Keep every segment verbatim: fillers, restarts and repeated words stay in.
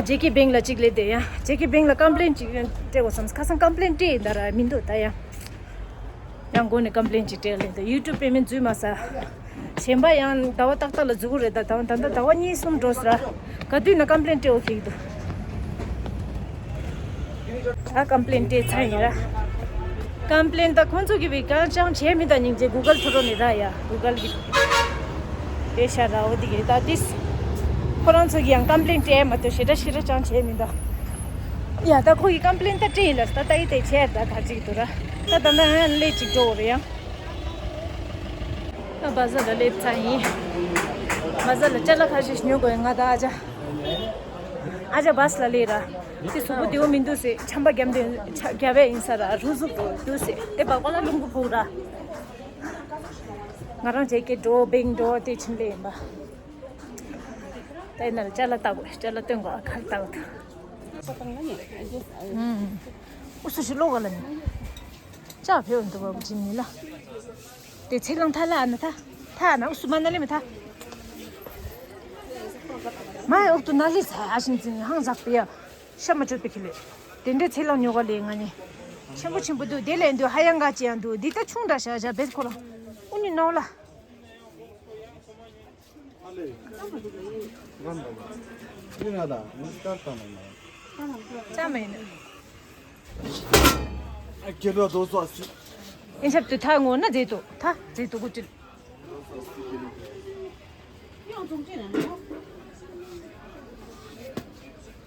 ཇེ་ཀེ་བེང་ལ་གཅིག་སླེབས་ཏེ་ཡང་ཇེ་ཀེ་བེང་ལ་ཀམ་པི་ལེན་གཅིག་སྤྲད་དགོས་བསམ། ཁ་སང་ཀམ་པི་ལེན་སྤྲད་ཡིན་ད་ར་མི་འདུག་ད་ཡང་། ཡང་མགོ་ནས་ཀམ་པི་ལེན་གཅིག་སྤྲད་སླེབས་ཏེ་ཡུ་ཊུབ་པེ་མེན་འཛུལ་མ་ས། གཞན་པ་ཡང་ཟླ་བ་ཏག་ཏག་ལ་འཛུལ་གི་རེད། ད་ད་ད་ལྟ་ཟླ་བ་གཉིས་གསུམ་འགྲོ་ས་ར། ག་དུས་ན་ཀམ་པི་ལེན་སྤྲད་འོ་ཁེག་འདུག་ད་ཀམ་པི་ལེན་སྤྲད་ཚར་ཡིན་ར། ཀམ་པི་ལེན་ད་ཁོང་ཚོ་གི་བི་གང་ཅང་བྱས་མི་ད་སྙིང་རྗེ་གུ་གལ་ཐོ་རོ་ནི་ར་ཡ་གུ་གལ་གི་དེ་ཤ་ར་འོ་དེ་གི་ད་དིས་ཁོ་རང་ཚོ་གི་ཡང་ཀམ་པི་ལེན་སྤྲད་མ་ཐུབ་ཞེ་དྲག་ཞེ་དྲག་ཅང་བྱས་མི་ད། ཡ་ད་ཁོ་གི་ཀམ་པི་ལེན་ད་སྤྲད་ཡིན་ལ་ད་ད་ཡི་དེ་བྱས་ད་ག་ཅིག་འདུག་ར། ད་ད་ན་ཡང་ལས་ཅིག་འགྲོ་འོ་རེ་ཡང་། ད་བ་ཟ་ལ་སླེབས་ཚར་ཡིན། བ་ཟ་ལ་ཅ་ལག་ཁ་ཤས་ཉོ་དགོས་ཡིན། ང་ད་ཨ་ཅག་ཨ་ཅག་བ་སི་ལ་སླེབས་ར། དེ་གཟུགས་པོ་བདེ་བོ་མི་འདུག་ཟེར་ཆམ་པ་བརྒྱབ་འདོད་ཆ་བརྒྱབ་པས་ཡིན་ས་ར་རུ་གཟུགས་པོ་འདུག་ཟེར་དེ་བག་པ་ལ་རླུང་བུ་ཕོག་ར། ང་རང་བྱེད་ཀྱི་འགྲོ་བེང་འགྲོ་དེ་ཕྱིན་ལས་ཡིན་པ། ད་ཡིན་ན་ལ་ཅ་ལག་ལྟ་དགོས། ཅ་ལག་སྟོན་དགོས་ཨ་ཁར་ལྟ་དགོས། ཨུ་སུ་ཞིག་ལོག་ག་ལ་ནི། ཅག་ཕེ་འོན་དུ་བ་བུ་ཅིན་ནི་ལ། དེ་ཚེ་ལང་ཐ་ལ་ཨ་ན་ཐ། ཐ་ཨ་ན་ཨུ་སུ་མ་ན་ལེ་མི་ཐ། མ་ཡ་འོག་ཏུ་ན་ལེ་ས་ཨ་ཤིན་ཙིན་ཧང་ཟག་པི་ཡ། ཤ་མ་ཅོད་པི་ཁི་ལེ། དེ་འདྲའི་ཚེ་ལང་ཉོ་ག་ལེ་ང་ནི། ཆེན་པོ་ཆེན་པོ་འདུག་དེ་ལས་འདུག་ཧ་ཡང་ག་ཅི་ཡང་འདུག་འདི་ད་ཆུང་འདྲ་ཤ་ཤ་བེད་ཁོ་ལ། ཨུ་ནི་ནོ་ལ། ཅང་མེད་ནི། ཨིན་ཞབས་ཏུ་ཐ་ངོ་ན་མཛེས་ཏོ་ཐ་མཛེས་ཏོ་གོ་ཅིལ།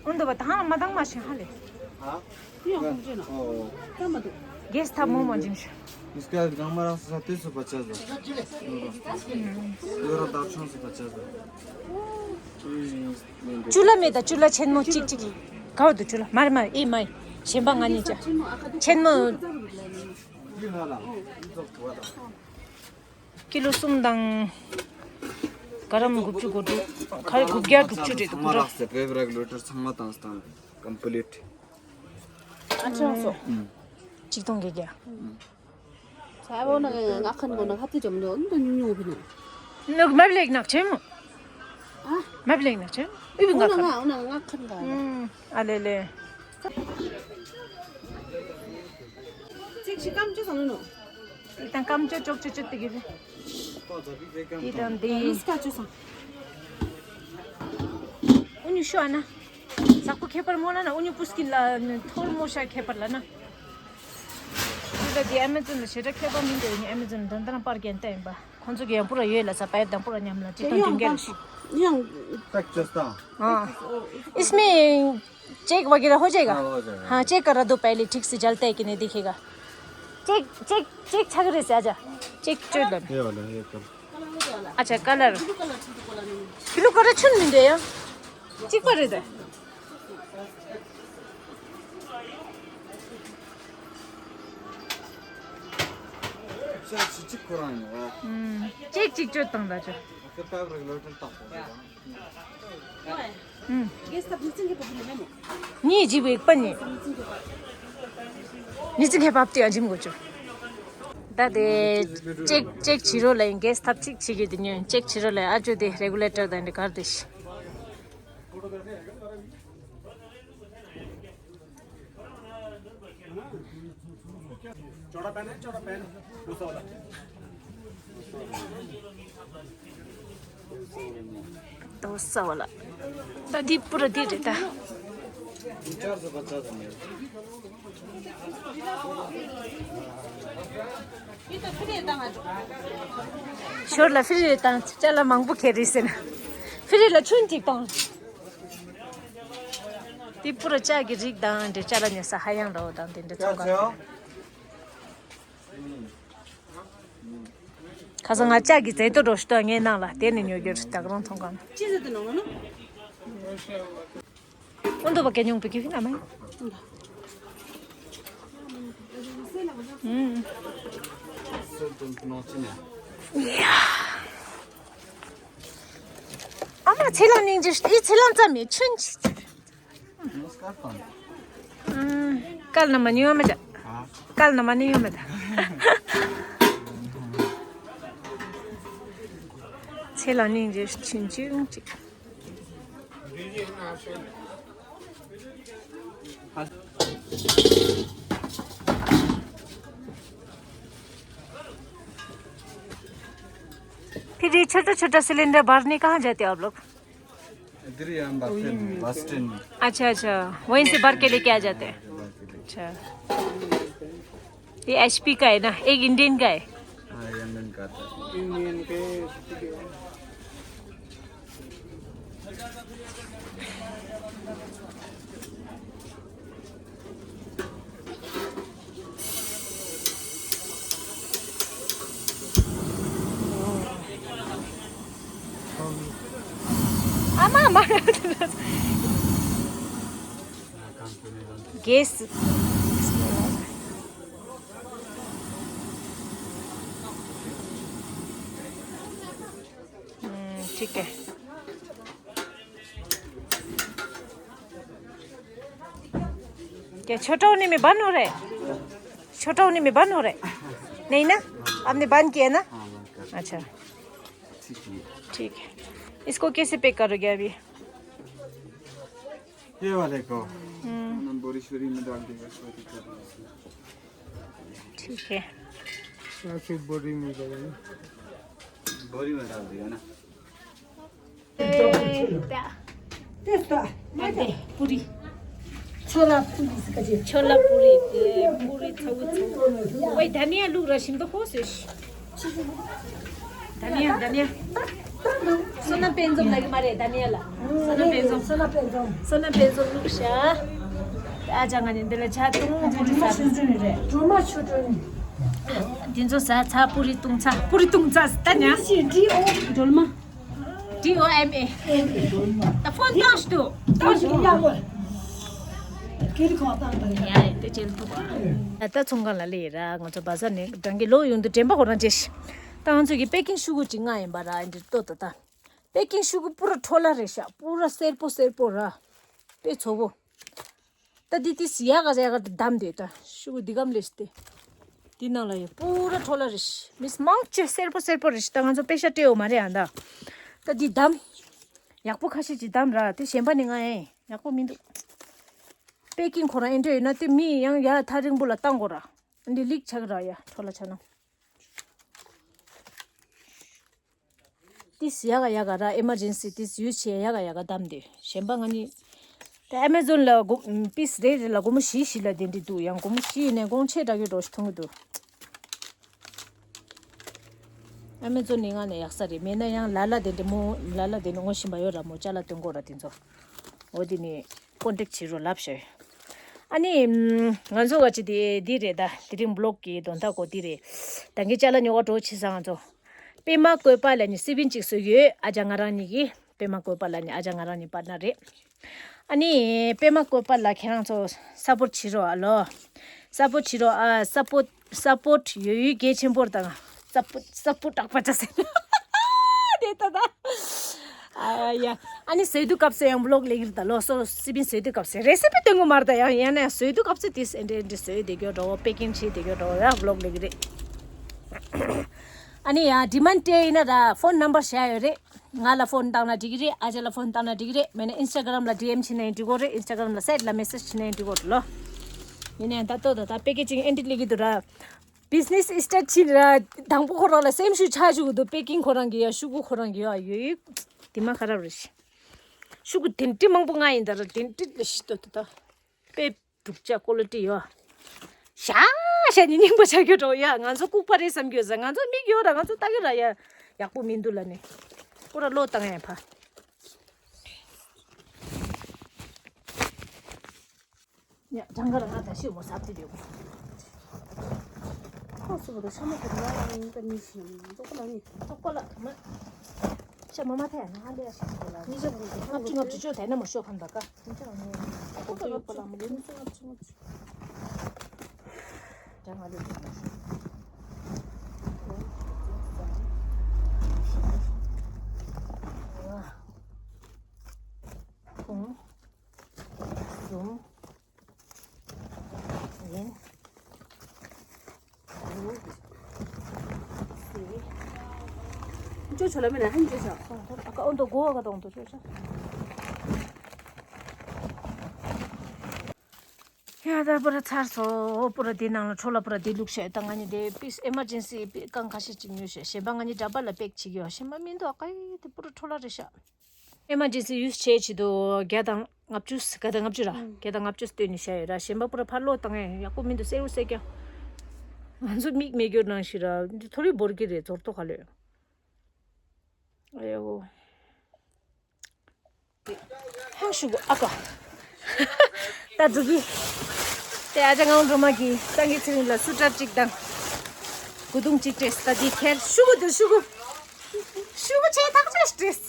ཨོན་དོ་བ་དང་མ་དང་མ་ཤེས་ཧ་ལེ། གེས་ཐབ་མོ་མོ་འཇིམ་ཤ། इसका गांव में रास्ता साथी से पचास दो। यूरो दाक्षण से पचास दो। चूल्हा में था, चूल्हा छेन मो चिक चिक। खाओ तो चूल्हा, मार मार, ए माई। शेंबा गानी चा। छेन मो। ཀི་ལོ་གསུམ་དང་། ག་རམ་དགུ་བཅུ་གོ་དྲུག་ཁ་རེ་དགུ་བརྒྱ་དྲུག་ཅུ་རེད་འདུག་གོ་དྲུག་ཚང་མ་བཏང་སྟངས་ཀམ་པི་ལིཊ། ཨ་ཅག་སོ། ཨུམ། ཆིག་སྟོང་བརྒྱད་བརྒྱ། ས་བོ་ན་ང་ཁན་གོ་ན་ཧ་ཏི་ཅམ་ནོ་འདུ་ཉུ་ཉུ་བི་ནོ། ནག་མ་བླེག་ནག་ཆེན་མོ། ཨ། མ་བླེག་ནག་ཆེན་མོ། ཨི་བི་ང་ཁན། ཨོ་ན་ང་ཁན་ག། ཨ་ལེ་ལེ། ཚིག་ཤི་ཀམ་ཅོ་སང་ནོ། ཏང་ཀམ་ཅོ་ཅོག་ཅོ་ཅོ་ཏི་གི་རེ། ཏི་ཏང་ཏི། ཨུ་ཉུ་ཤོ་ཨ་ན། ཟག་པོ་ཁྱད་པར་མོ་ལ་ན་ཨུ་ཉུ་པུ་སྐིན་ལ་ཐོར་མོ་ཤ་ཁྱད་པར་ལ་ན། ཏི་ཏ་ཏི་ཨ་མེ་ཛོན་ལ་ཞེ་དྲག་ཁྱད་པར་མི་འདུག་ཨ་མེ་ཛོན་དང་དང་པར་གན་ཏེ་ཡིན་པ། ཁོང་ཚོ་གི་ཡང་པུ་ར་ཡོད་ལ་ས་པའི་དང་པུ་ར་མཉམ་ལ་ཅི་དང་ཅུང་གལ་ཞིག་ཡང་། ཏག་ཅོ་སྟངས། ཨ། इसमें चेक वगैरह हो जाएगा? हाँ, हो जाएगा। हाँ, चेक करा दो पहले ठीक से जलता है कि नहीं दिखेगा। चेक चेक चेक छक रहे से आजा। चेक चो दो। ये वाला, ये कलर। अच्छा, कलर। ब्लू कलर छुन नहीं दे या। चिक पर रहता है। ཅིག་ཅིག་ཁོ་རང་ཡིན་ར། ཅིག་ཅིག་ཅོ་དང་ད་ཅོ། ཨ་ཁེ་པ་རེ་ལོ་ཏན་ཏག་པོ་རེད། གེས་ཐབ་ནི་ཚིག་གི་པོ་ལེ་མོ། ནི་ཇི་བེག་པ་ནི། ནི་ཚིག་གི་པབ་ཏི་ཨ་ཇིམ་གོ་ཅོ། ད་དེ་ཅེག་ཅེག་བྱི་རོ་ལ་ཡིན། གེས་ཐབ་ཅིག་བྱི་གི་དེ་ཉོན་ཅེག་བྱི་རོ་ལ་ཨ་ཅོ་དེ་རེ་གུ་ལེ་ཊར་དང་དེ་གར་དེ་ཤི། ཏོ་ས་བ་ལ། ད་འདི་པུ་ར་འདི་རེད་ད། ཞོར་ལ་ཕི་རི་དང་ཅ་ལག་མང་པོ་ཁྱེར་རེད་ཟེར་ན། ཕི་རི་ལ་ཆུན་ཐིག་དང་། འདི་པུ་ར་ལྕགས་ཀྱི་རིགས་དང་འདྲ་ཅ་ལག་ཉོ་ས་ཧ་ཡང་ར་བ་དང་དེ་འདྲ་ཚང་ག་ཁ་སང་ང་ལྕགས་ཀྱི་རྫས་ཏོ་འགྲོ་ཤི་ཏོ་ངའི་ནང་ལ་དེ་ནས་ཉོ་རྒྱུ་རེད་ད་ག་རང་མཐོང་གམ། ཅི་ཟེར་དུ་ནང་ལ་ནོ། ཨོན་དོ་བ་གེ་ཉུང་པི་ཀི་ཧི་ན་མ་ཡིན། ཨ་མ་ཚེ་ལང་སྙིང་རྗེ་ཨི་ཚེ་ལང་ཙམ་མེད་ཆུན་ཆི། नमस्कार कौन? कल न मनी में जा। हाँ। कल न मनी में जा। छेला नहीं जे छिन छिन चिक। छोटा छोटा सिलेंडर भरने कहाँ जाते हो आप लोग? इधर ही हम बस स्टैंड, बस स्टैंड। अच्छा, अच्छा, वहीं से भर के लेके आ जाते हैं। अच्छा। ये एचपी का है ना, एक इंडियन का है। हाँ, ये इंडियन का था। इंडियन के। आमा, आमा। गेस। हम्म, ठीक है। क्या छोटा होने में बंद हो रहा है? छोटा होने में बंद हो रहा है? नहीं ना? आपने बंद किया ना? हाँ, बंद कर। अच्छा। ठीक है। ठीक है। इसको कैसे पैक करोगे अभी? ये वाले को। हम्म। हम बोरी शोरी में डाल देंगे, कोई दिक्कत नहीं। ठीक है। ऐसे बोरी में डालेंगे। बोरी में डाल दिया ना। त्यस्ता। माथि पुरी। छोला पुरी। छोला पुरी, ए, पुरी छौ छौ। ओइ, धनिया लुक र सिम त खोस। धनिया, धनिया। सोना पेन्जम लागि मारे धनिया ला। सोना पेन्जम। सोना पेन्जम। सोना पेन्जम लुक सा। आज ང་ནི་འདི་ལ་ཇ་བཏུང་། འདི་ཚོ་ཟ་ཚ། པུ་རི་བཏུང་ཚ། པུ་རི་བཏུང་ཚ་ཟ་ད་ཉ། ཌི་ཨོ་མ། ཌི་ཨོ་ཨེམ་ཨེ། ད་ཕོན་བཏང་ཤི་དུ། བཏང་ཤི་ཡ་མོ། ཁེ་རི་ཁོ་བཏང་པ་ཡ། ཡ་དེ་ཅེལ་ཐུབ་པ། ད་ཚོང་ཁང་ལ་སླེབས་ཡིན་ར། ང་ཚོ་བ་ཟ་ནས་འགྲང་གི་ལོ་ཡོང་དུ་དྲན་པ་ཁོ་རང་བྱས་ཤི། ད་ང་ཚོ་གི་པེ་ཀིང་ཤུ་གུ་ཅིག་མངགས་ཡིན་པ་ར། འདི་ལྟོ་ད་ད། པེ་ཀིང་ཤུ་གུ་པུ་ར་འཕྲོ་ལ་རེད་ཤག་པུ་ར་སེར་པོ་སེར་པོ་ར། དཔེ་མཚོ་བོ། ད་འདི་ཏིས་ཡག་ག་ཡག་ག་བསྡམས་དེ་ད་ཤུ་གུ་འདི་གམ་ལས་ཏེ། འདི་ནང་ལ་ཡོད་པུ་ར་འཕྲོ་ལ་རེད་ཤག་མིས་མང་ཆེ་སེར་པོ་སེར་པོ་རེད་ཤག་ད་ང་ཚོ་པེ་ཤ་སྤྲད་ཡོད་མ་རེད་ཨ་ད། ད་འདི་བསྡམས། ཡག་པོ་ཁ་ཤས་ཅིག་བསྡམས་ར། དེ་གཞན་པ་ནི་ང་ཨེ་ཡག་པོ་མི་འདུག་པེ་ཀིང་ཁོ་རང་ཨེ་འདྲ་ཡོད་ན་དེ་མི་ཡང་ཡ་ཐག་རིང་པོ་ལ་བཏང་དགོས་ར། འདི་ལིག་ཆགས་ར་ཡ་འཕྲོ་ལ་ཆ་ན། ཏིས་ཡག་ག་ཡག་ག་ར། ཨེ་མར་ཇེན་སི་ཏིས་ཡུས་བྱས་ཡག་ག་ཡག་ག་བསྡམས་ཏེ། གཞན་པ་ང་ནི། ད་ཨེ་མེ་ཛོན་ལ་སྒོ་པིས་རེ་རེ་ལ་སྒོར་མོ་བཞི་བཞི་ལ་དེ་འདྲ་འདུག་ཡང་སྒོར་མོ་བཞི་ཡིན་ནའི་གོང་ཆེ་དྲག་གི་འགྲོ་ཞིག་མཐོང་གི་འདུག་ཨེ་མེ་ཛོན་ནི་ང་ནས་ཡག་ས་རེད། མེད་ན་ཡང་ལ་ལ་དེ་འདྲ་མོ་ལ་ལ་དེ་འདྲ་ངོ་ཤེས་པ་ཡོད་ར་མོ། ཅ་ལག་སྟོན་གོ་ར་དེ་ཚོ། འོ་དེ་ནི་ཀོན་ཊེག་བྱེད་རོགས་ལབ་ཤོད། ཨ་ནི། ང་ཚོ་ག་ཅི་དེ་འདི་རེད་ད། དེ་རིང་བི་ལོག་གི་དོན་དག་གོ་འདི་རེད། ད་གིན་ཅ་ལག་ཉོ་ག་འགྲོ་ཆེ་ས་ང་ཚོ། པད་མ་བཀོད་པ་ལ་ནི་སི་པིན་གཅིག་བཟོས་ཡོད། ཨ་ཅག་ང་རང་གཉིས་ཀྱིས། པད་མ་བཀོད་པ་ལ་ནི་ཨ་ཅག་ང་རང་གཉིས་པར་ན་རེད། ཨ་ནི་པད་མ་བཀོད་པ་ལ་ཁྱེད་རང་ཚོ་སཔོར་བྱེད་རོགས་ཨ་ལོ། སཔོར་བྱེད་རོགས་ཨ། སཔོར་སཔོར་ཡོད་ཡོད་གལ་ཆེན་པོར་དང་། སཔོར་སཔོར་དྲག་པ་ཅག་ཟེར། དེ་ལྟ་ད། ཨ་ཡ། ཨ་ནི་ཟས་དུས་སྐབས་སུ་ཡང་བི་ལོག་ལེགས་རེད་ད་ལོ། སོ་སི་པིན་ཟས་དུས་སྐབས་སུ་རེ་སི་པི་སྟོན་གི་མ་རེད་ད། ཡང་ཡང་ན་ཡང་ཟས་དུས་སྐབས་སུ་དེ་ཨེ་འདྲ་ཨེ་འདྲ་ཟས་དེ་གྱོ་འགྲོ་པེ་ཀིང་བྱེད་དེ་གྱོ་འགྲོ་ཡ་བི་ལོག་ལེགས་རེད། ཨ་ནི་ཡང་ཌི་མན་ཌི་སྤྲད་ཡིན་ན་ར་ཕོན་ནམ་བར་བཞག་ཡོད་རེད། ང་ལ་ཕོན་བཏང་ན་འགྲིག་གི་རེད། ཨ་ཅག་ལ་ཕོན་བཏང་ན་འགྲིག་གི་རེད། མེད་ན་ཨིན་སི་ཊ་གྷ་རམ་ལ་ཌི་ཨེམ་བྱེད་ན་ཡང་འགྲིག་གོ་རེད། ཨིན་སི་ཊ་གྷ་རམ་ལ་སེད་ལ་མེ་སེཇ་བྱེད་ན་ཡང་འགྲིག་གོ་རེད་ལོ། ཡིན་ན་ཡང་ད་ལྟོ་ད་ད་པེ་ཀེ་ཇིང་ཨེ་འདྲ་སླེབས་ཀྱི་འདུག་ར། བི་ཛི་ནེ་སི་སི་ཊར་ཊི་བྱེད་ར། དང་པོ་ཁོ་རང་ལ་སེམས་ཤུགས་ཆག་ཆུག་གི་འདུག་པེ་ཀིང་ཁོ་རང་གི་ཡ། ཤུ་གུ་ཁོ་རང་གི་ཡ་ཡོད་ཡོད། དེ་མ་ཁ་རབ་རེད་ཤི། ཤུ་གུ་དེ་འདྲི་མང་པོ་ང་ཡིན་ད་ར་དེ་འདྲི་ལ་ཤི་ཏོ་ཏོ་ད། དཔེ་སྡུག་ཅག་ཀོ་ལི་ཊི་ཡོད། ཤ་ཤ་ནི་རྙིང་པ་ཆགས་རྒྱུ་འགྲོ་ཡ། ང་ཚོ་ལྐུགས་པ་རེད་བསམ་རྒྱུ་ཟ། ང་ཚོ་མིག་ཡོད་ར་ང་ཚོ་ལྟ་གི་ར་ཡ། ཡག་པོ་མི་འདུག་ལ་ནི། ཁོ་ར་བློ་བཏང་ཡ་ཕ། ཡ་གྲངས་ཀ་ར་ང་ད་ཤི་འོ་ཟབ་དེ་རེད། ཁོ་སུ་བ་དང་ཤ་མ་ཁོ་ལ་ཡིན་ད་མི་ཤི་ཡང་ཏོག་པ་ལ་ནི། ཏོག་པ་ལ་མ། ཤ་མ་མ་ཐལ་ན་ཨ་ལེ་ཤ་ཁོ་ལ་ནི། ལྔ་བཅུ་ལྔ་བཅུ་ཅོ་དེ་ན་མ་ཤོ་ཁན་ད་ཀ། ཁོ་ཏོག་པ་ལ་མ་ལེ་ལྔ་བཅུ་ལྔ་བཅུ། ད་ང་ལེ་ལྔ་བཅུ། གསུམ། ཡིན། ཅོ་ཆོ་ལ་མེ་ན་ཧན་ཅོ་ཆོ། ཨ་ཀ་ཨོན་ཏོ་གོ་ཨ་ཀ་ཏོང་ཏོ་ཅོ་ཆོ། ཡ་ད་པུ་ར་ཚར་སོང་། པུ་ར་དེ་ནང་ལ་འཕྲོ་ལ་པུ་ར་དེ་བླུགས་བྱས། ད་ང་གཉིས་དེ་པིས་ཨེ་མར་ཇེན་སི་པིས་རྐང་ཁ་ཤས་ཅིག་ཉོས་བྱས། གཞན་པ་ང་གཉིས་འདྲ་པར་ལ་པེག་བྱེད་ཀྱི་ཡོད། གཞན་པ་མི་འདུག་ཨ་ཀ་ཡེ་དེ་པུ་ར་འཕྲོ་ལ་རེད་ཤག་ཨེ་མར་ཇེན་སི་ཡུས་བྱས་བྱེད་དུ་བརྒྱ་དང་ལྔ་བཅུ། བརྒྱ་དང་ལྔ་བཅུ་ར། ཨུམ། བརྒྱ་དང་ལྔ་བཅུ་བཏོན་ནས་བཞག་ཡོད་ར། གཞན་པ་པུ་ར་ཕར་སློག་བཏང་ཡ་ཡག་པོ་མི་འདུག་སེར་པོ་སེར་སྐྱ། ང་ཚོ་མིག་མེད་རྒྱུ་ནང་བཞིན་ར། འདི་ཐོ་རི་བོར་གི་རེད། ཛོར་ཏོ་ག་ལོས། ཨ་ཡོ། ཧང་ཞུ་གོ་ཨ་ཀ་ད་འགྲོ་གི། དེ་ཨ་ཅག་ངག་དབང་སྒྲོལ་མ་གིས་སངས་རྒྱས་ཚེ་རིང་ལ་སུ་ཊར་གཅིག་དང་། གོས་ཐུང་གཅིག་སྤྲད། ད་འདི་ཁྱེར་ཤུ་གུ་འདུག་ཤུ་གུ། ཤུ་གུ་ཆེ་ཐག་ཆོད་སྤྲད།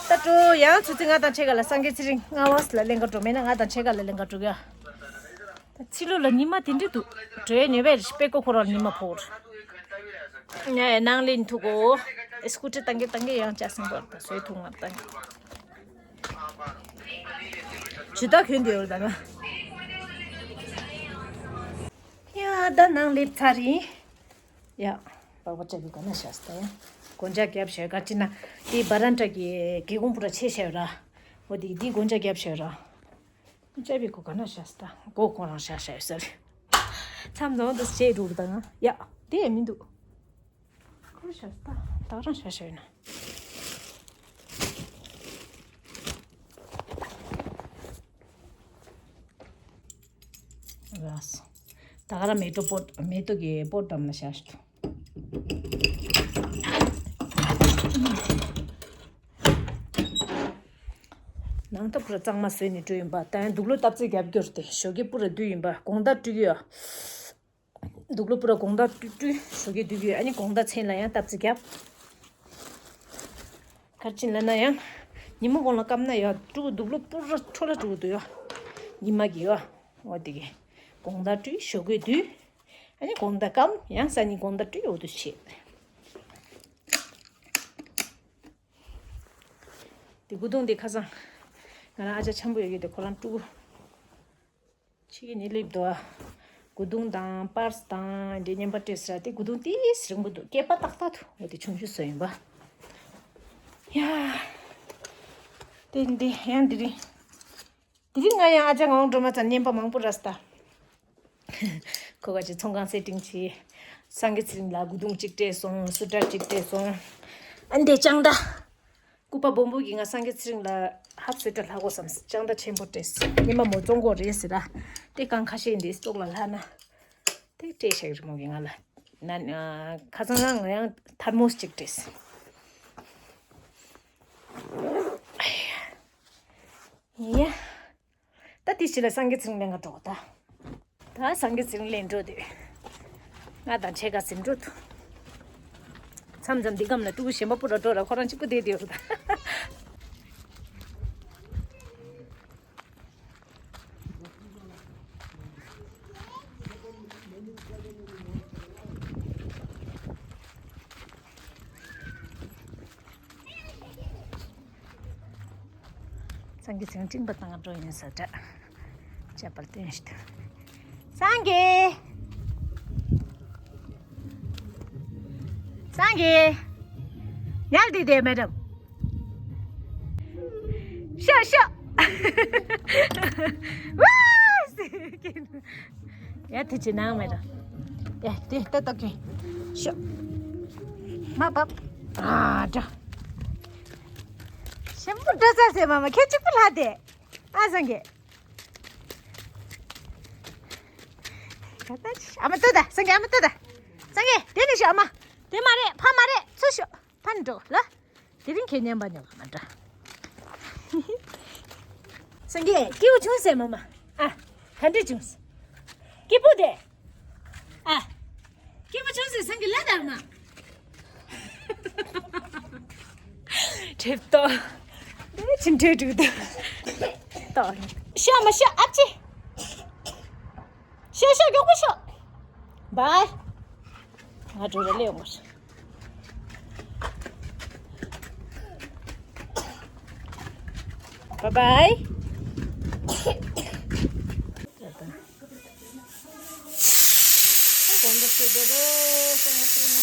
ད་འགྲོ་ཡང་ཚུ་ཚི་ང་དང་ཆེ་ག་ལ་སངས་རྒྱས་ཚེ་རིང་ང་བས་ལ་ལེན་ག་འགྲོ། མེད་ན་ང་དང་ཆེ་ག་ལ་ལེན་ག་འགྲོ་ག་ད་ཕྱི་ལོགས་ལ་ཉི་མ་དེ་འདྲ་འདུག་འགྲོ་ཡས་ཉེ་བས་པེ་ཀོ་ཁོ་རང་ཉི་མ་ཕོག་ངས་ནང་ལེན་ཐུག་གོ། སྐུ་ཊི་བཏང་གི་བཏང་གི་ཡང་ཅག་སེང་པོར་ད་སོས་ཐུག་མ་བཏང་གི་ཇུ་ད་གོན་དེ་ཡོད་ད་ང་། ཡ་ད་ནང་ལེབ་ཚར་ཡིན། ཡ། པགས་པ་ལྕགས་ཀྱི་ག་ན་བཞག་སྟེ། སྒོ་ལྕགས་རྒྱབ་བྱས་ག་ཅི་ན། དེ་བ་རན་ཊ་གི་སྒེའུ་ཁུང་པུ་ར་ཕྱེ་བྱས་ར། འོ་དེ་དེ་སྒོ་ལྕགས་རྒྱབ་བྱས་ར། ལྕགས་པའི་སྒོ་ག་ན་བཞག་སྟེ། སྒོ་ཁོ་རང་བཞག་བྱས་ཡོད་ས་རེད། མཚམས་འཛོམས་དུ་བྱས་འགྲོ་གི་ད་ང་། ཡ། དེ་ཡང་མི་འདུག་ཁོ་རང་བཞག་སྟེ། ད་རང་བཞག་བྱས་ཡོད་ན། རགས། ད་ག་རང་མེ་ཏོག་པོ། མེ་ཏོག་གི་པོ་འགྲམ་ལ་བཞག་ཤོག་ནང་ཐབ་པུ་ར་གཙང་མ་བཟོས་ནས་བྲོས་ཡིན་པ། ད་ཡང་དུག་ལོག་བཏབ་རྩིས་རྒྱབ་སྐྱོར་ཏེ་ཞོགས་ཀས་པུ་ར་བསྡུས་ཡིན་པ། དགོང་དག་བཀྲུས་ཡོད། དུག་ལོག་པུ་ར་དགོང་དག་བཀྲུས་བཀྲུས་ཞོགས་ཀས་བསྡུས་ཡོད། ཨ་ནི་དགོང་དག་མཚན་ལ་ཡང་བཏབ་རྩིས་རྒྱབ། ག་རེ་བྱས་ལབ་ན་ཡང་ཉི་མ་གོང་ལ་བསྐམས་ན་ཡང་བཀྲུ་དུག་ལོག་པུ་ར་འཕྲོ་ལ་བཀྲུ་དུ་ཡོད། ཉི་མ་གི་ཡོད། འོ་དེ་གི་དགོང་དག་བཀྲུས་ཞོགས་ཀས་བསྡུས། ཨ་ནི་དགོང་དག་བསྐམས་ཡང་སང་ཉིན་དགོང་དག་བཀྲུས་འོ་དུ་བྱས། དེ་སྐུ་གདུང་དེ་ཁ་སང་ང་རང་ཨ་ཅག་འཆམ་པོ་ཡོད་ཀྱི་དེ་ཁོ་རང་ཕྲུ་གུ་ཕྱི་གི་ནས་སླེབས་འདུག་སྐུ་གདུང་དང་པར་སི་དང་འདྲེ་བརྙན་པར་སྤྲད་ས་དེ་སྐུ་གདུང་ཏིས་རིང་པོ་འདུག་སྐེད་པ་ཏག་ཏག་འདུག་འོ་དེ་ཆུང་ཆུང་བཟོས་ཡིན་པ། ཡ། དེ་འདི་ཡང་དེ་རིང་། དེ་རིང་ང་ཡང་ཨ་ཅག་ངག་དབང་སྒྲོལ་མ་ཚང་བརྙན་པ་མང་པོ་ར་སྟ། ཁོ་ག་ཅིག་ཚོང་ཁང་སེ་ཊིང་བྱས། སངས་རྒྱས་ཚེ་རིང་ལ་སྐུ་གདུང་གཅིག་སྤྲད་སོང་། སུ་ཊར་གཅིག་སྤྲད་སོང་། ཨ་འདི་ལྕགས་མདའ། སྐུ་པ་སྦོམ་པོ་གིས་ང་སངས་རྒྱས་ཚེ་རིང་ལ་ཧབ་སུ་ཊར་ལྷག་དགོས་བསམ། ལྕགས་མདའ་ཆེན་པོ་སྤྲད་སོང་། ཉི་མ་མོ་བཙོང་དགོས་རེད་ཟེར་ར། དེ་རྐང་ཁ་ཤས་འདི་ལྕོག་ལ་ལྷག་ན། དེ་སྤྲད་བཞག་རི་མོ་གིས་ང་ལ། ན་ཨ་ཁ་སང་ང་ཡང་ཐར་མོ་སི་གཅིག་སྤྲད་སོང་། ཡ། ད་དེ་ཕྱི་ལ་སངས་རྒྱས་ཚེ་རིང་ལེན་ག་འགྲོ་ད། ད་སངས་རྒྱས་ཚེ་རིང་ལེན་འགྲོ་དུས། ང་དང་ཆེ་ག་ཟིན་འགྲོ་དུ། མཚམས་མཚམས་འདི་གམ་ལ་ཕྲུ་གུ་གཞན་པ་པུ་ར་འགྲོ་ར་ཁོ་རང་གཅིག་པུ་བསྡད་དེ་ཡོད་རུ་ད། སངས་རྒྱས་ཚེ་རིང་སྤྲིན་པ་བཏང་འགྲོ་ཡིན་ས་འདྲ། ཅག་པར་བསྟན་ཞིག་ཏུ། སངས་རྒྱས། སངས་རྒྱས། ཉལ་དེ་དེ་མེད་དམ། ཤོག་ཤོག་ཝཱ། ཡ་དེ་ཅི་ནང་མེད་ར། ཡ་དེ་ལྟ་ལྟ་གི་ཤོག་མ་བབ། ཨ་འདྲ། ཞིམ་པོ་འདྲ་ས་ཟེར་མ་མ་ཁྱེད་གཅིག་པུ་ལྷ་དེ། ཨ་སངས་རྒྱས། ཨ་མ་ལྟོས་ད་སངས་རྒྱས། ཨ་མ་ལྟོས་ད། སངས་རྒྱས་དེ་ནས་ཤོག་ཨ་མ། དེ་མ་རེད་ཕ་མ་རེད་ཚུར་ཤོག་ཕ་ནས་འགྲོ་ལ། དེ་རིང་ཁྱེད་མཉམ་པ་མཉམ་པ་མ་འདྲ། སངས་རྒྱས་སྐྱིད་པོ་བྱུང་ཟེར་མ་མ། ཨ། ག་འདྲ་བྱུང་། སྐྱིད་པོ་དེ། ཨ། སྐྱིད་པོ་བྱུང་ཟེར་སངས་རྒྱས་ལ་དང་མ། གྲིབ་ཏོ། དེ་ཕྱིན་འཕྲོས་འགྲིག་ཏོ། ཏོ། ཤོག་མ་ཤོག་ཨ་ཅེ། ཤོག་ཤོག་མགྱོགས་པོ་ཤོག་བའི། ང་འགྲོ་ར་ལས་ཡོང་བར། Bye bye. དགོང་དག་སུ་འདོད་རོ།